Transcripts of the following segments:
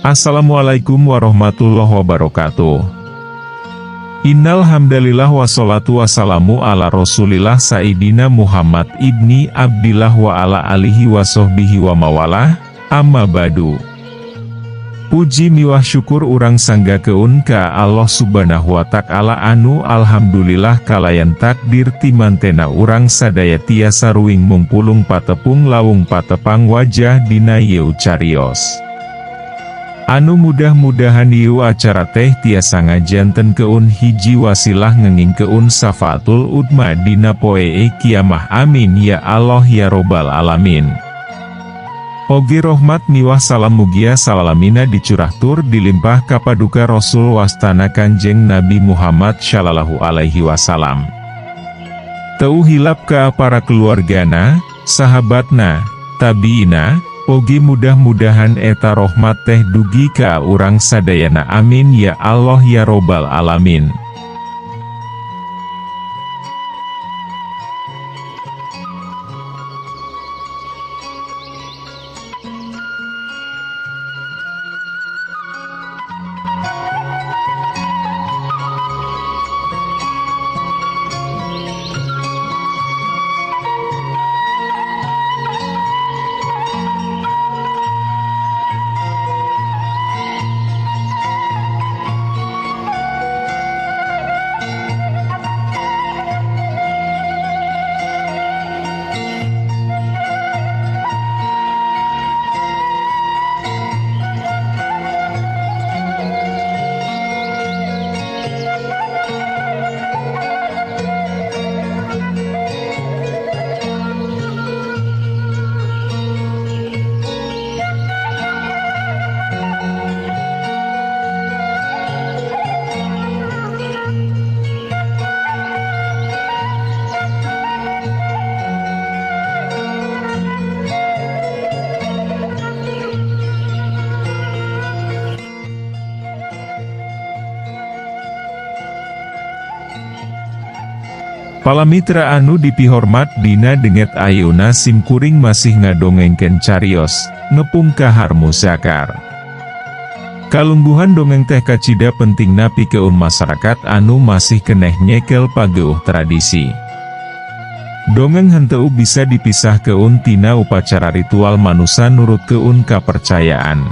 Assalamualaikum warahmatullahi wabarakatuh. Innal hamdalillah wassalatu wassalamu ala rasulillah Sayyidina Muhammad ibni Abdillah wa ala alihi wa sahbihi wa mawalah, amma ba'du. Puji miwah syukur urang sanggakeun ka Allah Subhanahu wa Ta'ala anu alhamdulillah kalayan takdir timantena urang sadaya tiasa ruing mungpulung patepung lawung patepang wajah dina ieu carios. Anu mudah-mudahan ieu acara teh tiasa ngajantenkeun hiji wasilah ngengingkeun safaatul udma dina poe kiamah, amin ya Allah ya robbal alamin. Oge rohmat miwah salam mugia salalamina dicurah tur dilimpah ka paduka Rasul wastana Kanjeng Nabi Muhammad Shallallahu Alaihi Wasallam. Teu hilap ka para keluargana, sahabatna, tabiina, oge mudah-mudahan eta rohmat teh dugi ka urang sadayana, amin ya Allah ya robbal alamin. Palamitra anu dipihormat, dina denget ayeuna sim kuring masih ngadongengkeun carios ngepung kahar muzakar. Kalungguhan dongeng teh kacida pentingna pikeun masyarakat anu masih keneh nyekel pageuh tradisi. Dongeng henteu bisa dipisahkeun tina upacara ritual manusa nurutkeun kapercayaan.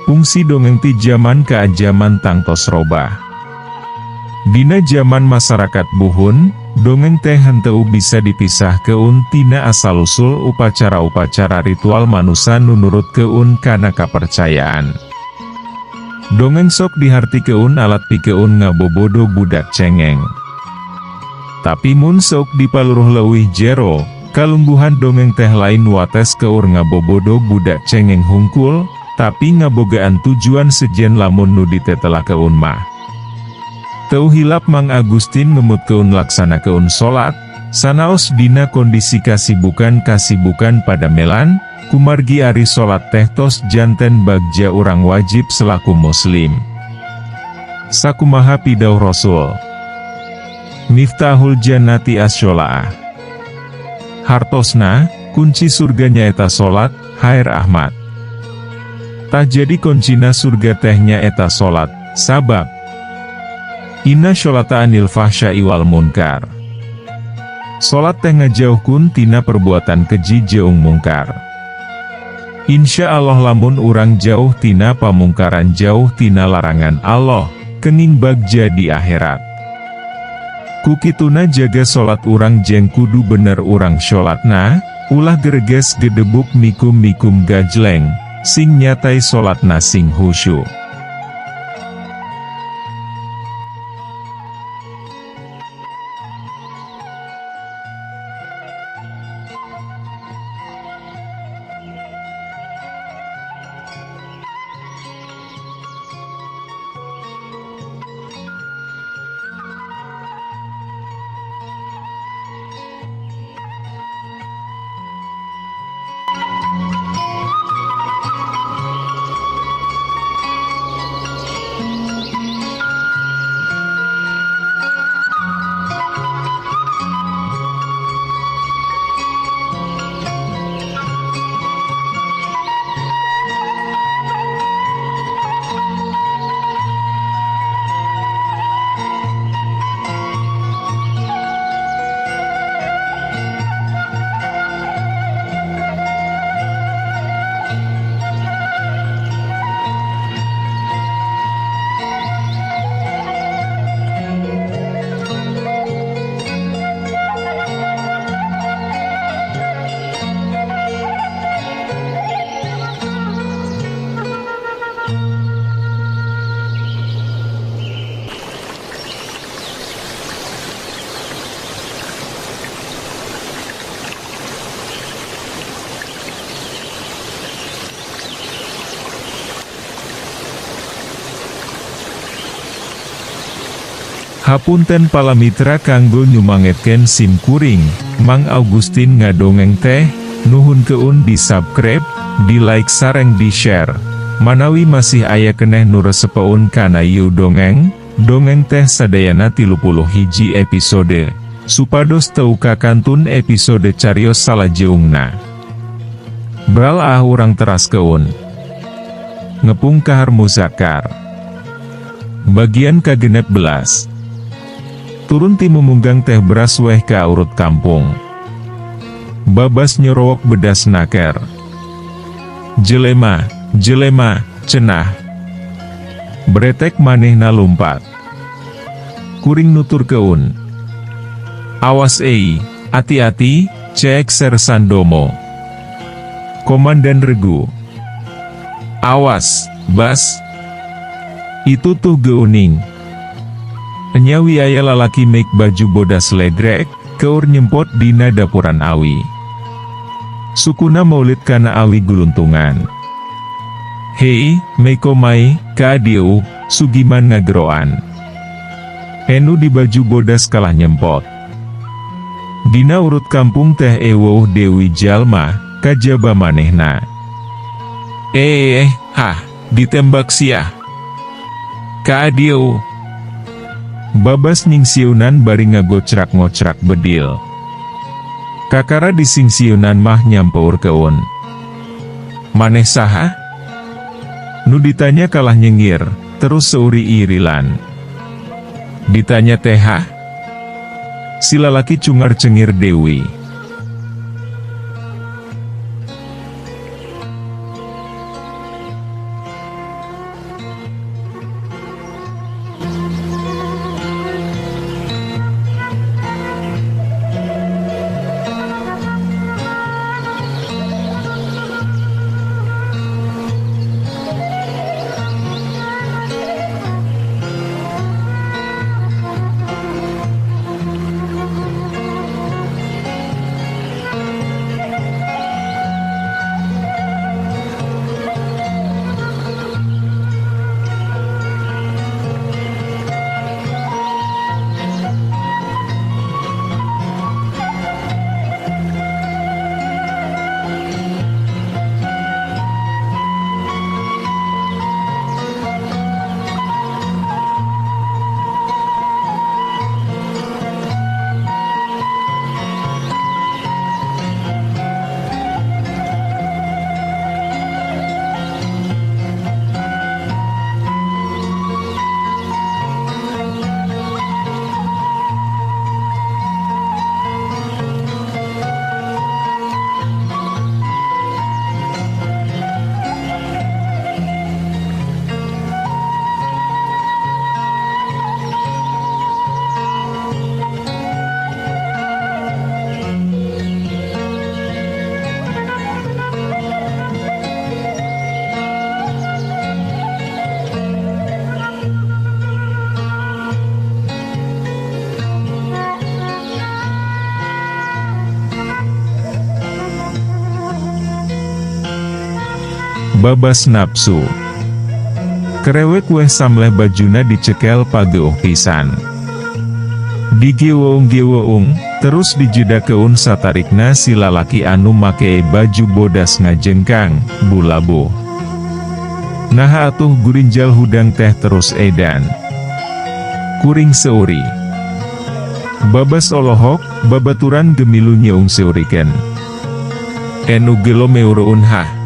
Fungsi dongeng ti jaman ka jaman tangtos robah. Dina jaman masyarakat buhun, dongeng teh henteu bisa dipisahkeun tina asal-usul upacara-upacara ritual manusa nu nurutkeun kana kapercayaan. Dongeng sok dihartikeun alat pikeun ngabobodo budak cengeng. Tapi mun sok dipaluruh leuwih jero, kalungguhan dongeng teh lain wates keur ngabobodo budak cengeng hungkul, tapi ngabogaan tujuan sejen lamun nu ditetelakeun mah. Teu hilap Mang Agustin ngemutkeun laksanakeun salat, sanaos dina kondisi kasibukan-kasibukan padamelan, kumargi ari salat teh tos janten bagja urang wajib selaku muslim. Sakumaha pidauh Rasul. Miftahul jannati as-sholaah. Hartosna, kunci surga nyaeta salat, Hair Ahmad. Tah, jadi kuncina surga teh nyaeta salat, sabab Inna sholata anil fahsya'i wal munkar. Salat teh ngajauhkeun tina perbuatan keji jeung mungkar. Insya Allah lamun urang jauh tina pamungkaran, jauh tina larangan Allah, kenging bagja di akhirat. Kukituna jaga salat urang jeng kudu bener urang sholatna, ulah gereges gedebuk mikum-mikum gajleng, sing nyatai salatna sing husyu. Hapunten palamitra kanggo nyumangetkeun sim kuring, Mang Augustin ngadongeng teh, nuhunkeun di subscribe, di like sareng di share. Manawi masih aya keneh nu resepeun kana ieu dongeng, dongeng teh sadayana 31 episode, supados teu kakantun episode carios salajeungna. Bral ah, urang teraskeun. Ngepung Kahar Muzakkar. Bagian ka-16. Turun ti mumunggang teh beras weh ka urut kampung. Babas nyorowok bedas naker. Jelema, jelema, cenah. Bretek manehna lumpat. Kuring nuturkeun. Awas ei, ati-ati, ceuk Sersan Domo. Komandan regu. Awas, Bas. Itu tuh geuning. Enya wi aya lalaki make baju bodas ledrek, keur nyempot dina dapuran awi. Sukuna maulit kana awi guluntungan. Hei, meko mai, ka dieu, Sugiman ngageroan. Enu di baju bodas kalah nyempot. Dina urut kampung teh euweuh deui jalma, kajaba manehna. Eh, hah, ditembak siah. Ka dieu. Babas nyingsieunan bari ngagocrak-ngocrak bedil. Kakara disingsieunan mah nyampeurkeun. Maneh saha? Nu ditanya kalah nyengir, terus seuri irilan. Ditanya teh hah? Si lalaki cungar cengir deui. Babas nafsu. Kerewek weh samleh bajuna dicekel pageuh pisan. Digeweung-geweung, terus dijedakeun satarikna si lalaki anu make baju bodas ngajengkang, bulabuh. Naha atuh gurinjal hudang teh terus edan. Kuring seuri. Babas olohok, babaturan gemilu nyeung seurikeun. Enu gelo meureun hah.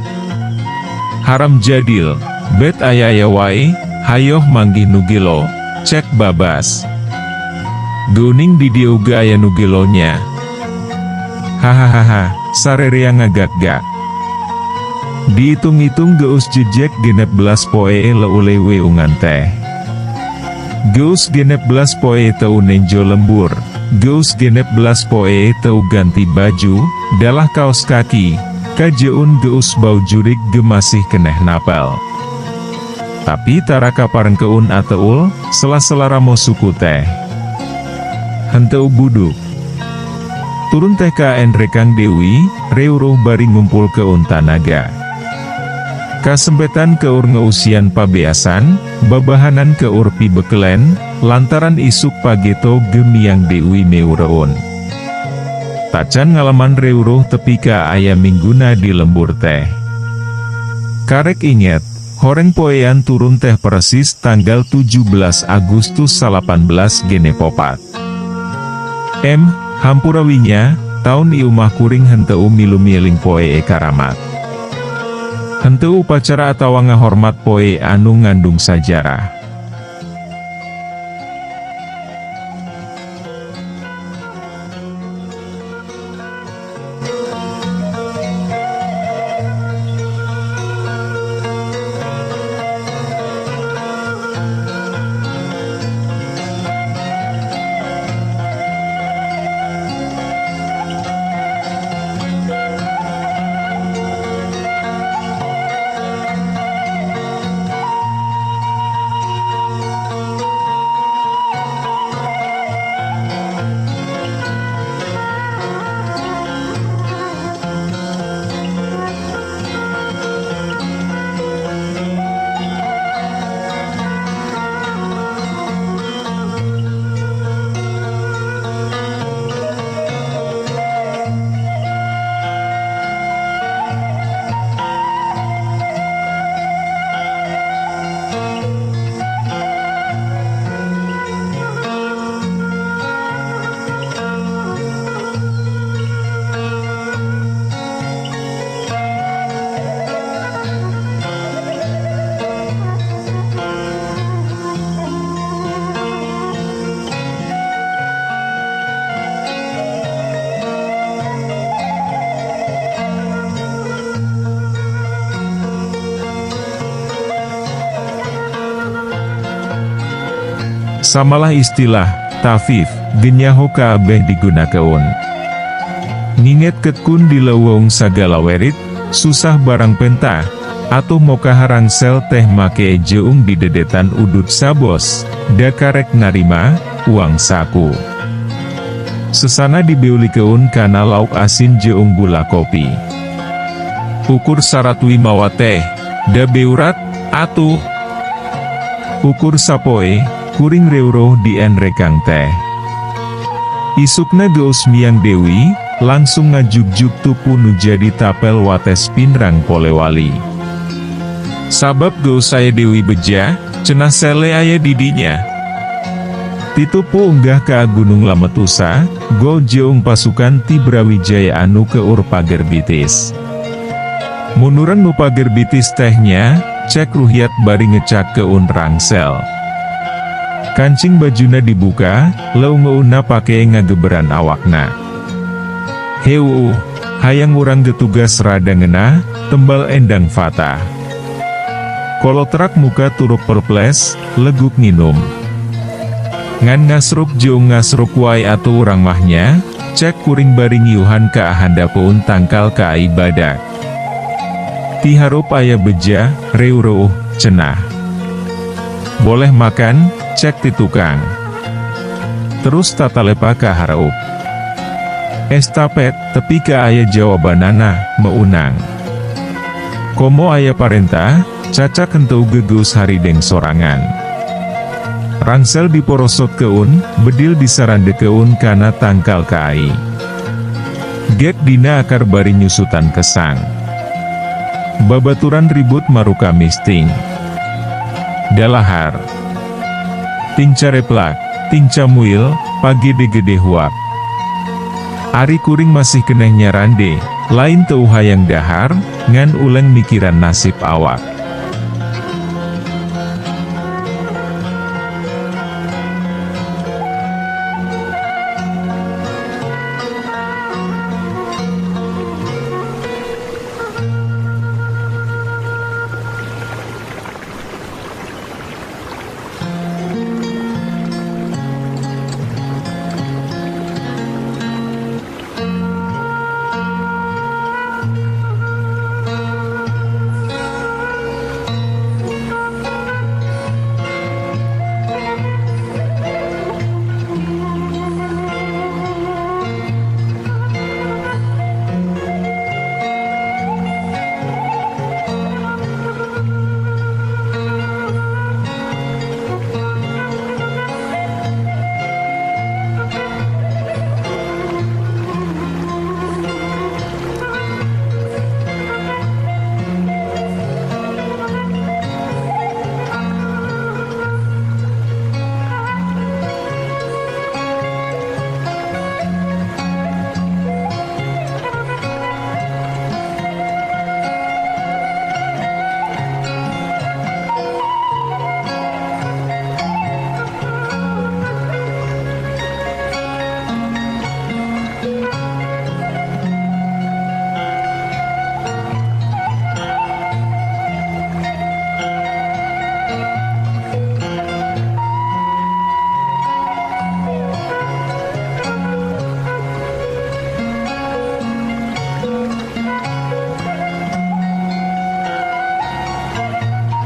Haram jadil, bet aya-aya wae, hayoh manggih nu gelo, cek Babas. Geuning di dieu ge aya nu gelonya. Hahaha, sarerea ngagak-gak. Dihitung-hitung geus jejek 16 poe leule weungan teh. Geus 16 poe teu nenjo lembur, geus 16 poe teu ganti baju, dalah kaos kaki, kajeun geus bau jurig ge masih keneh napel. Tapi tara kaparengkeun ateul, sela-sela ramo suku teh. Henteu buduk. Turun teh ka rekang Dewi, reuruh bari ngumpulkeun tanaga. Kasempetan keur ngeusian pabeasan, babahanan keur pibekelen, lantaran isuk pageto gemiang Dewi meureun. Tacan ngalaman reuruh tepi ka aya mingguna di lembur teh. Karek inget, horeng poean turun teh persis tanggal 17 Agustus 1864. Hampurawinya, taun ieu mah kuring henteu milu mieling poe karamat. Henteu upacara atawa ngahormat poe anu ngandung sajarah. Samalah istilah, tafif, genyaho kabeh digunakeun. Nginget ketkun di leuweung sagala werit, susah barang pentah, atuh moka harangsel teh make jeung di dedetan udut sabos, dakarek narima, uang saku. Sesana dibeulikeun kana lauk asin jeung gula kopi. Ukur saratwi mawa teh, da beurat, atuh. Ukur sapoe, kuring reuroh di enrekang teh. Isukna geus miang Dewi, langsung ngajugjug tupu nu jadi tapel wates pinrang polewali. Sabab geus aya Dewi beja, cenah sele aya didinya. Titupu unggah ka Gunung Lametusa, gol jeung pasukan ti Brawijaya anu keur pagerbitis. Munuran nu pagerbitis tehnya, cek ruhyat bari ngecak keun rangsel. Kancing bajuna dibuka, leungeunna pake ngageberan awakna. Heu, hayang urang getugas rada ngeunah, tembal Endang Fatah. Kolotrak muka turuk perples, leguk nginum. Ngan ngasruk jeung ngasruk wae atuh urang mahnya, cek kuring bari ngiuhan ka handapeun tangkal ka ai badak. Tiharup aya beja, reureuh, cenah. Boleh makan, cek ti tukang. Terus tatalepa ka hareup. Estapet, tepi ka aya jawabanana, meunang. Komo aya parentah, cacak henteu gegeus harideng sorangan. Rangsel diporosotkeun, bedil disarandekeun kana tangkal ka ai. Gek dina akar bari nyusutan kesang. Babaturan ribut maruka misting. Dalahar. Ting careplak, ting camuil, pagede-gede huap. Ari kuring masih keneh nyarande, lain teu hayang dahar, ngan uleng mikiran nasib awak.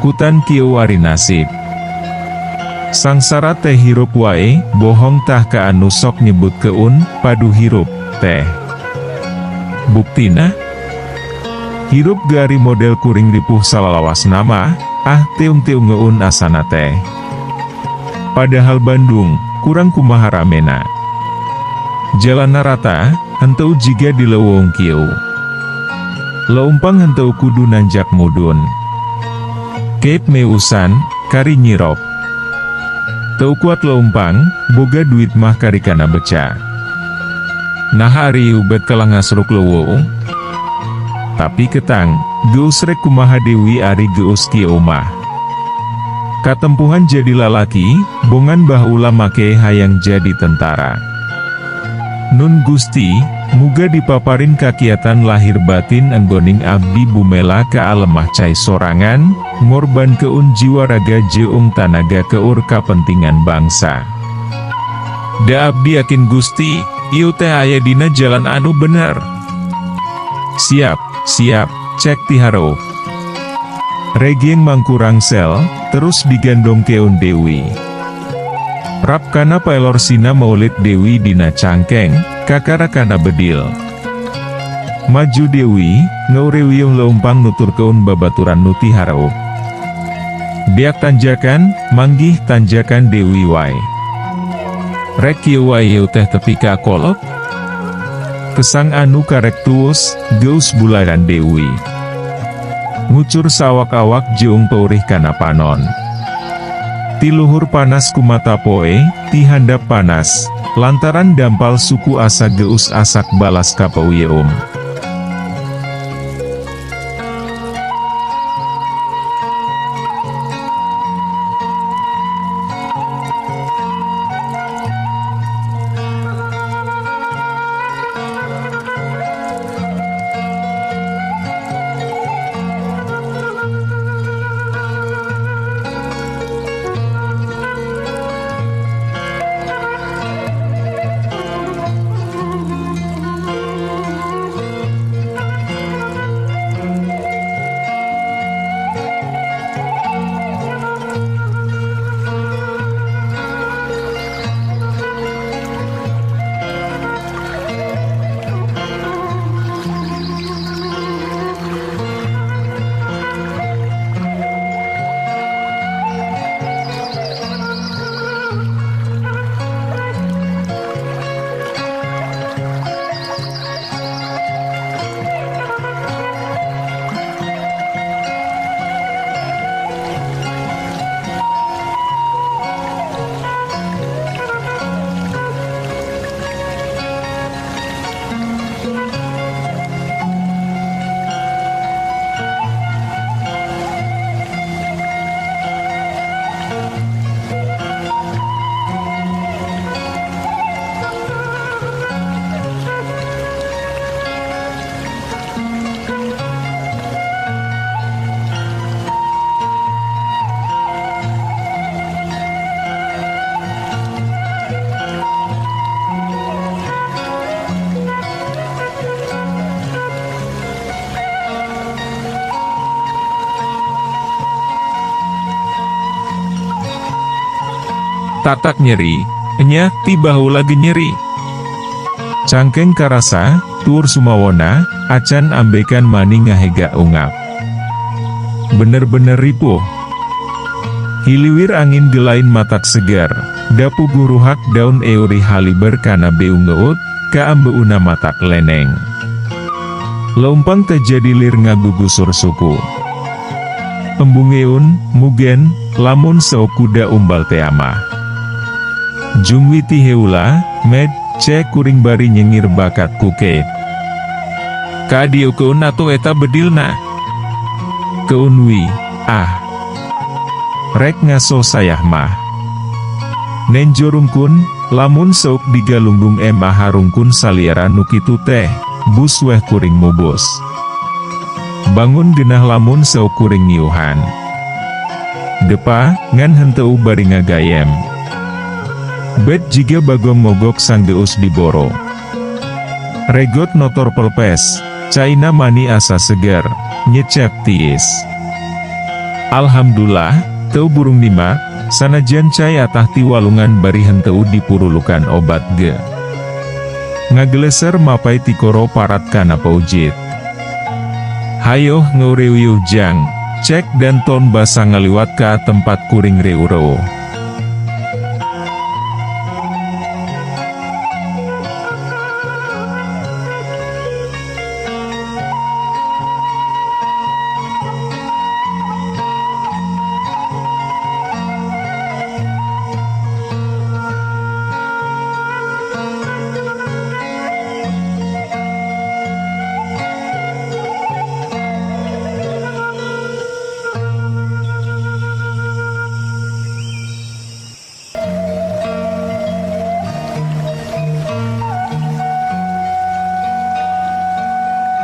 Kutan kieu ari nasib. Sangsara teh hirup wae, bohong tah ka anu sok nyebutkeun, padu hirup, teh. Buktina? Hirup ge ari model kuring ripuh salalawasna mah, ah teung-teungeun asana teh. Padahal Bandung, kurang kumaha ramena. Jalanna rata, henteu jiga di leuweung kieu. Leumpang henteu kudu nanjak mudun. Keep meusan, kari nyirop. Teu kuat leumpang, boga duit mah kari kana beca. Naha ari ieu bet kalah ngasruk leuweung? Tapi ketang, geus rek kumaha deui ari geus kieu mah. Katempuhan jadi lalaki, bongan baheula make hayang jadi tentara. Nun Gusti, muga dipaparin kakiatan lahir batin enggoning abdi bumela ka alemah cai sorangan, ngorbankeun jiwa raga jeung tanaga keur kapentingan bangsa. Da abdi yakin Gusti, ieu teh aya dina jalan anu bener. Siap, siap, cek ti hareup. Regieng mangku rangsel, terus digandongkeun Dewi. Rap kana paelor sina maulit Dewi dina cangkeng, kakara kana bedil. Maju Dewi, ngeureuyeuh leumpang nuturkeun babaturan nu ti hareup. Beak tanjakan, manggih tanjakan Dewi wae. Rek kieu wae ieu teh tepi ka kolot? Kesang anu karek tuus, geus bularan Dewi. Ngucur saawak-awak jeung peurih kana panon. Ti luhur panas kumata poe, ti handap panas, lantaran dampal suku asa geus asak balas ka peuyeum. Tatak nyeri, enya, ti baheula ge nyeri. Cangkeng karasa, tuur sumawona, acan ambekan maning ngahega ungap. Bener-bener ripuh. Hiliwir angin gelain matak segar, da puguh ruhak daun euri haliber kana beungeut, kaambeuna matak leneng. Leumpang teh jadi lir ngagugusur suku. Embungeun, mugen, lamun seok kuda umbal tea mah. Jungwi ti heula, med, cek kuring bari nyengir bakat ku Kate. Ka dieukeun atuh eta bedilna. Keun wi, ah. Rek ngaso sayah mah. Nenjo rungkun, lamun seuk digalunggung mah rungkun saliara nu kitu teh, bus weh kuring mubus. Bangun genah lamun seuk kuring ngiuhan. Depa, ngan henteu bari ngagayem. Bet jiga bagong mogok sanggeus diboro. Regot notor pelpes, caina mani asa seger, nyecep tiis. Alhamdulillah, teu burung nima, sanajan cai atah ti walungan bari henteu dipurulukan obat ge. Ngageleser mapay tikoro parat kana paujit. Hayoh ngeureuyeuh jang, cek dan ton basa ngaliwat ka tempat kuring reureuh.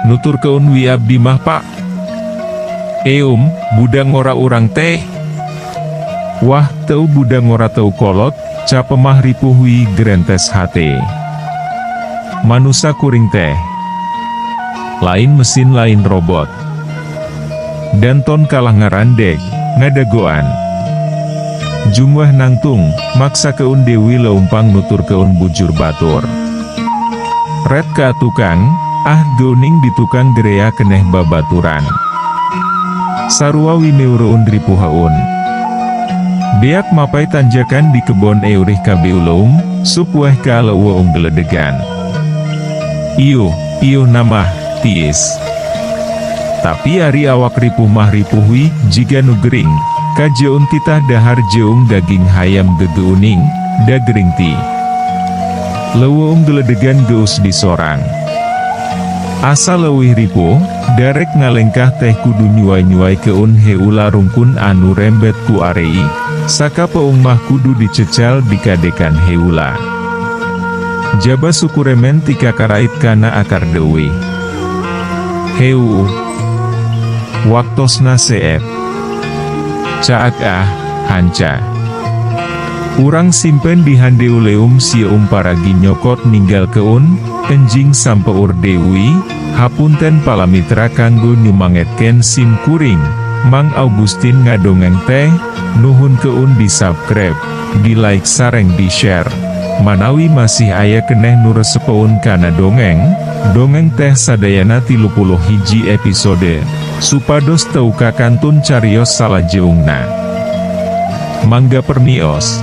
Nuturkeun wi abdi mah Pak. Eum, budak ngora urang teh. Wah, teu budak ngora teu kolot, capemah ripuh wi gerentes hate. Manusa kuring teh. Lain mesin lain robot. Danton kalah ngarandeg, ngadagoan. Jumweh nangtung, maksakeun Dewi leumpang nuturkeun bujur batur. Red ka tukang, ah geuning di tukang gerea keneh babaturan. Sarua wi meureun ripuhaun. Deak mapai tanjakan di kebon eurih kabeuleum, sup weh ka leuweung geledegan. Iuh, iuh namah, tiis. Tapi ari awak ripuh mah ripuh wi, jiga nu gering, kajeun titah dahar jeung daging hayam gegeuning, da gering ti. Leuweung geledegan geus disorang. Asa leuwih ripuh, darek ngalengkah teh kudu nyuai-nyuaikeun heula rungkun anu rembet ku arei, sakapeung mah kudu dicecal dikadekan heula. Jaba sukuremen ti kakarait kana akar deuih. Heuuh. Waktosna seep. Caak ah, hanca. Urang simpen di handeuleum sieum paragi nyokot ninggalkeun, enjing sampeur deui, hapunten palamitra kanggo nyumangetkeun sim kuring, Mang Augustin ngadongeng teh, nuhunkeun di subscribe, di like sareng di share. Manawi masih aya keneh nu resepeun kana dongeng, dongeng teh sadayana 31 episode, supados teu kakantun carios salajeungna. Mangga permios.